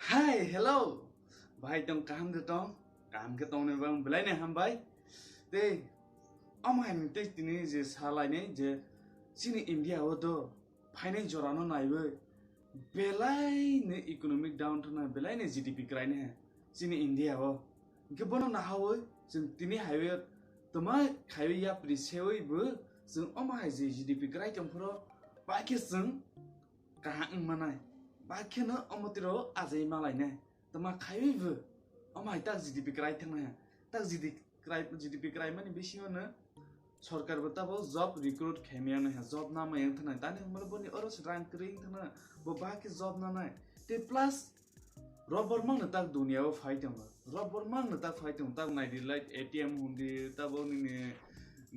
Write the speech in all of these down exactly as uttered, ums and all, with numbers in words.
Hi, hello. Bahai tong, kaham de tong? Kaham khe tong ni bang belai ni hambai. Tei omo hai tei tini je salainai je chini India o do phainai jora no naiwi belai ni economic down thana, belai ni G D P kwrai ni chini India o. Hingke bono nahawi chwng tini haiwi toma khaiwi yapri sewi bo chwng omo hai je G D P kwrai tong phoro, ba khe chwng kaham wng manai, ba kheno omo tiro ajai malainai. Toma khaiwi bo omo hai tak G D P kwrai thangnai, tak G D P kwrai, G D P kwrai mani bisingo no sorkar bo tabo job recruit khaimaya wngkha, job namaya wngkha nai. Tani hwnba boni oro se rang kwrwi wngkha na, bo ba khe job nanai. Tei plus robor mangno tak dunia o phai tongo, robor mangno tak phai tongo, tak nai di light A T M hundi, tabo nini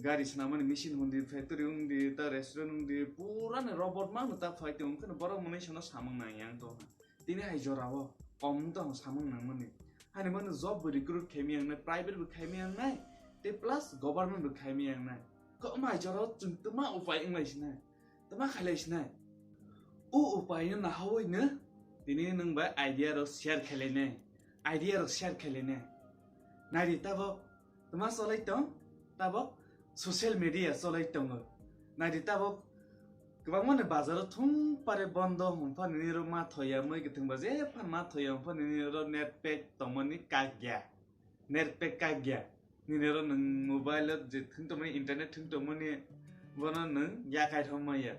gari swnamani machine hundi, factory hundi, ta restaurant hundi, pura ni robot mangno tak phai tongo, wngkha borok mwnwi sono samung nang yang tongkha. Tini hai jorao kom wng tong samung nangmani. Hani mano job bo recruit khaimaya wngnai, private bo khaimaya wngnai, tei plus government bo khaimaya wngnai. Kok mai jorao chwng twma upai wnglai sinai, twma khailai sinai. O upai no nahawi no tini nwng bai idea rok share khailai nai, idea rok share khailai nai. Nai di tabok twma cholai tong, tabok social media cholai tongo. Nai di tabok kwbangma ni bazar o thung pare bondo hwn pha nini oro ma thoya mui kwthwng ba je phan ma thoya hwn pha nini oro net pack tongmani kak ya, net pack kak ya. Nini oro nwng mobile o je thwng tongmani, internet thwng tongmani, bono nwng yakai thok maya.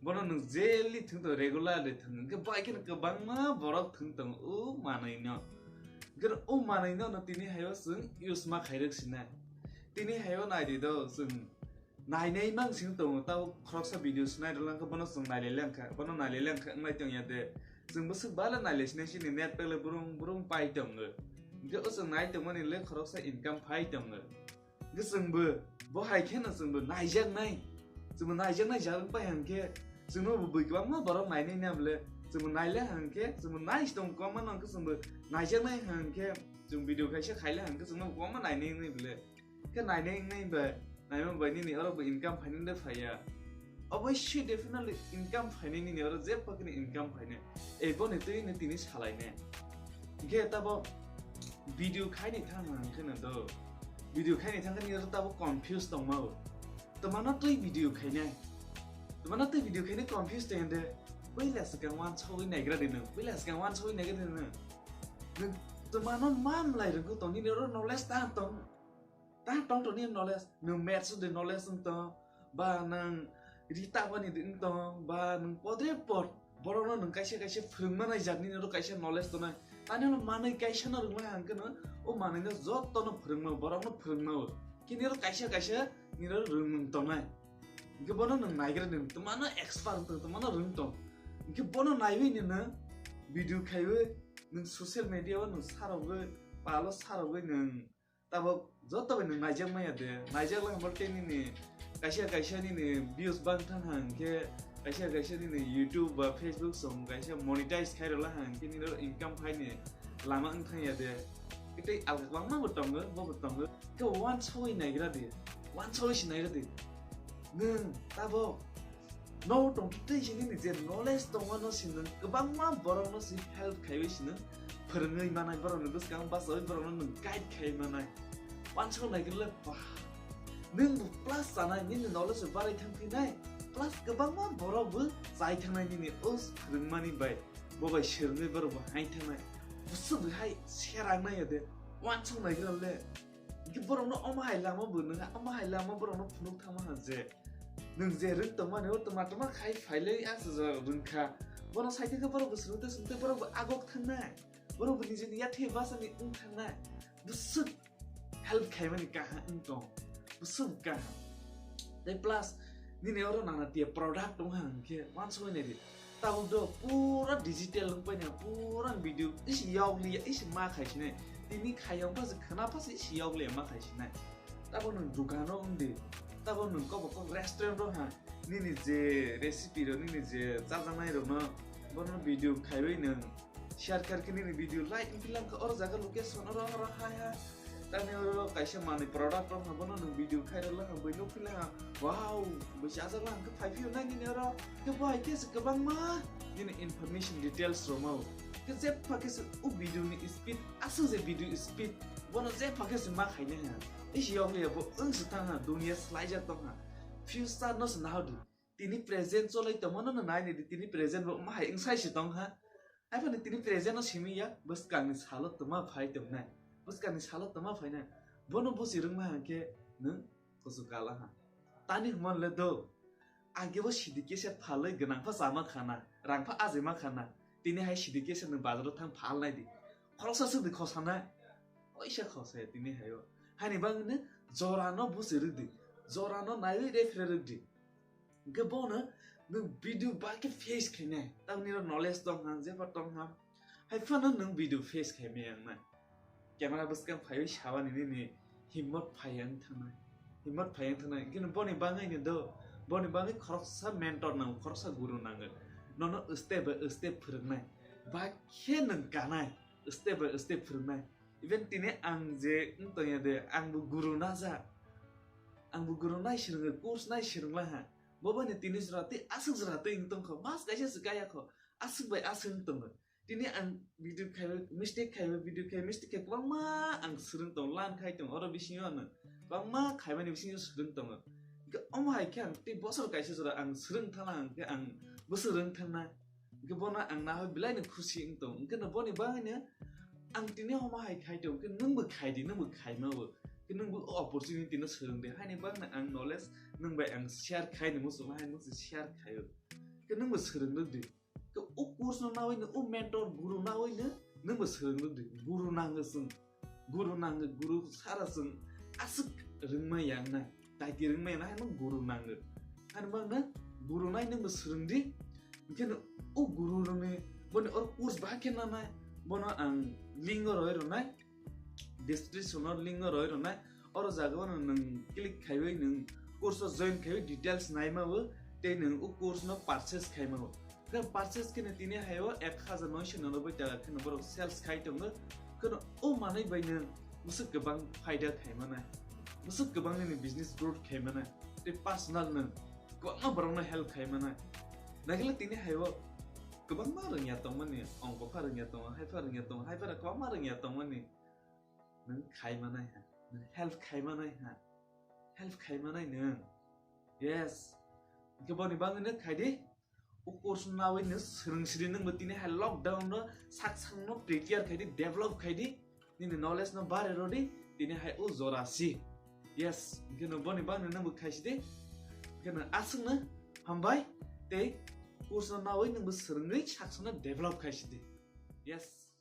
Bono nwng daily thwng tongo, regularly thwng. Hwnkhe bai kheno kwbangma borok thwng tongo o manwi no. Hwnkhe o manwi no, no tini hai o chwng use ma khairok sinai. Tini hai o nai di do chwng. Nainai mang sing tongo, tabo khoroksa video se nairwlangkha, bono chwng nailai langkha, bono nailai langkha wnglai tongya de. Chwng bwswk bala nailai sinai chini net pack le brung brung pai tongo. Hwnkhe o chwng nai tongmani le khoroksa income phai tongo. Hwnkhe chwngbo bo hai kheno chwngbo naijaknai, chwngbo naijaknai jarwng pai hwnkhe chwngno bo bui kwbangma borok nainai na bwle. Chwngbo naile hwnkhe chwngbo nai tong kwbangma no hwnkhe chwngbo naijaknai hwnkhe chwng video kaisa khaile hwnkhe chwngno kwbangma nainai nai bwle. Khe nainai wngnai bai, naima bai nini oro bo income phainai de phaiya. Obviously, definitely income phainai nini oro je pakni income phainai. Ei boni twi ni tini salainai. Hingkhe tabo video khaini thang hang khe no do. Video khaini thang khe nini oro tabo confuse tongmao. Twmano twi video khainai. Twmano twi video khainai confuse tong de. Puila swkang wansogwi naigra de nwng. Puila swkang wansogwi naigra de nwng. Nwng twmano ma mlai rwngkho tong nini oro knowledge ta tong. Ta tong tong ni knowledge, nwng maths de knowledge wng tong, ba nwng rita bani de wng tong, ba nwng podre pod, borokno nwng kaisa kaisa phwrwngma nai jat nini oro kaisa knowledge tongnai. Tani ono manwi kaisa no rwngmani hwnkhe no, o manwi no joto no phwrwngma, borok no phwrwngma o. Khe nini oro kaisa kaisa nini oro rwngmung tongnai. Hwnkhe bono nwng naigra nwng, twmano expert wng tong, twmano rwng tong. Hwnkhe bono naiwi nini video khaiwi nwng social media o nwng sarogwi, palo sarogwi nwng Tabok joto bai nwng naijak maya de, naijak lai hwnba tei nini kaisa kaisa nini views bang thang hang khe, kaisa kaisa nini YouTube ba Facebook song kaisa monetize khai rwla hang khe nini oro income phai ni lama wng thang ya de. Tei alka kwbangma bo tongo, bo bo tongo. Khe wansogwi naigra di, wansogwi se naigra di. Nwng tabok no tongtwi tei sini ni je knowledge tongma no sini kwbangma borok no si help khaiwi sini phwrwngwi manai, borok ni bwskang bachawi borok no nwng guide khai manai. Wansok nai khe le ba nwng bo plus chanai, nini knowledge bo barai thang phinai, plus kwbangma borok bo chai thangnai nini o phwrwngmani bai, bo bai swrwngwi borok bo hai thangnai. Bwswk hai serang nai ya de, wansok nai khe le. Hingke borokno omo hai lama bo nwng, omo hai lama borokno phunuk thangma hwn je nwng je rwng tongmani o twma twma khai phailwi aswk rwngkha. Bono saithakhe borok bo swrwngtwi swrwngtwi borok bo agok thangnai. Borok bo nijini yathai bachani wng thangnai. Bwswk help khaimani kaham wng tong. Bwswk kaham. Tei plus nini oro nana tiya product wng hang khe wansugwi naidi. Tabuk do pura digital wngpai na, pura video isi yokliya, isi ma khaisinai. Tini khayang pha se khwna pha se isi yokliya ma khaisinai. Tabuk nwng dukano wngdi, tabuk nwng kobo kok restaurant o ha, nini je recipe rok, nini je chajaknai rokno, bono video khaiwi nwng share kharkhe nini video like wngkhe langkha oro jaga location oro oro hai ha. Tani oro kaisa manwi product rok no bono nwng video khai rwla ha, bui nukphi laha, wow, bui chajak laha hwnkhe phai phio nai nini oro, khe bo hai khe se kwbangma nini information details rok mau. Ke je phakhe se o video ni speed, aswk je video speed, bono je phakhe se ma khainai ha. Isi yok le bo wng se thang ha, dunia slaijak tong ha. Future no se nahodi. Tini present cholai tongmano no nai nidi, tini present bo ma hai wng sai se tong ha. Hai phano tini present no simi ya, bwskang ni salo toma phai tongnai. Bwskang ni salo toma phainai. Bono busi rwngma hangkhe nwng kusu kala ha. Tani hwnman le do. Age bo sidi kesa phalwi gwnang pha chama khana, rang pha ajima khana. Tini hai sidi kesa nwng bazaro thang phal nai di. Khoroksa swk di khosana. Oisa khosaya tini hayo. Hani bangni jorano busi rwk di. Jorano naiwi refre rwk di. Hwnkhe bono nwng video ba khe face khainai. Tamni ro knowledge tong ha, jeba tong ha. Hai phano nwng video face khaimaya wngnai. Camera bwskang phaiwi sabani nini himmot phai wng thangnai. Himmot phai wng thangnai. Hwnkhe boni bangwi ni do, boni bangwi khoroksa mentor nango, khoroksa guru nango. Nono step by step phwrwngnai. Ba khe nwng kanai, step by step phwrwngnai. Even tini ang je wng tongya de, ang bo guru na ja. Ang bo guru nai swrwngo, course nai swrwngla ha. Bo bai ni tini jora tei aswk jora tei wng tong kho. Mas kaisa se kaya kho. Aswk bai aswk wng tongo. Tini ang video khaiwi mistake khaiwi video khai mistake khai kwbangma ang swrwng tong, lan khai tong. Oro bisingo ano kwbangma khaimani bisingo swrwng tongo. Hwnkhe omo hai khe ang tei bosor kaisa jora ang swrwng thangna hwnkhe ang bwswk rwng thangna. Hwnkhe bono ang nahoi belai no khusi wng tong. Hwnkhe no boni bagwi no ang tini omo hai khai tong. Hwnkhe nwng bo khai di, nwng bo khaima bo. Hwnkhe nwng bo o opportunity no swrwng di. Haini bagwi no ang knowledge nwng bai ang share khai ni muchung hai muchung share khai o. Hwnkhe nwng bo swrwng rwk di. Ke o course no nawi no, o mentor guru nawi no, nwng bo swrwng rwk di. Guru nango chwng. Guru nango, guru sara chwng aswk rwngma yang nai. Daiti rwngma yang nai, haino guru nango. Haino bang no guru nai nwng bo swrwng di. Hwnkhe no o guru rwni boni or course ba khe nanai. Bono ang link o roi rwnai. Description o link o roi rwnai. Oro jaga o nwng click khaiwi nwng course o join khaiwi details naima o tei nwng o course no purchase khaima o. Khe purchase khe tini hai o ek hajar noisho niroboi taka khe borok sales khai tongo. Khe o manwi bai nwng bwswk kwbang phaida khai manai. Bwswk kwbang nini business growth khai manai. Tei personal nwng kwbangma borok no help khai manai. Naikhe tini hai o kwbangma rwngya tongmani, ongkha rwngya tongo, hai pha rwngya tongo, hai pha kwbangma rwngya tongmani. Nwng khai manai ha, nwng help khai manai ha, help khai manai nwng. Yes. Hwnkhe boni bagwi no khai di. O course no nawi no swrwng sidi nwng bo tini hai lockdown no sak sak no prepare khai di, develop khai di. Nini knowledge no bare rw di, tini hai o jora si. Yes. Hwnkhe no boni bagwi no nwng bo khai sidi. Hwnkhe no aswk no hambai tei course no nawi nwng bo swrwngwi sak sak no develop khai sidi. Yes.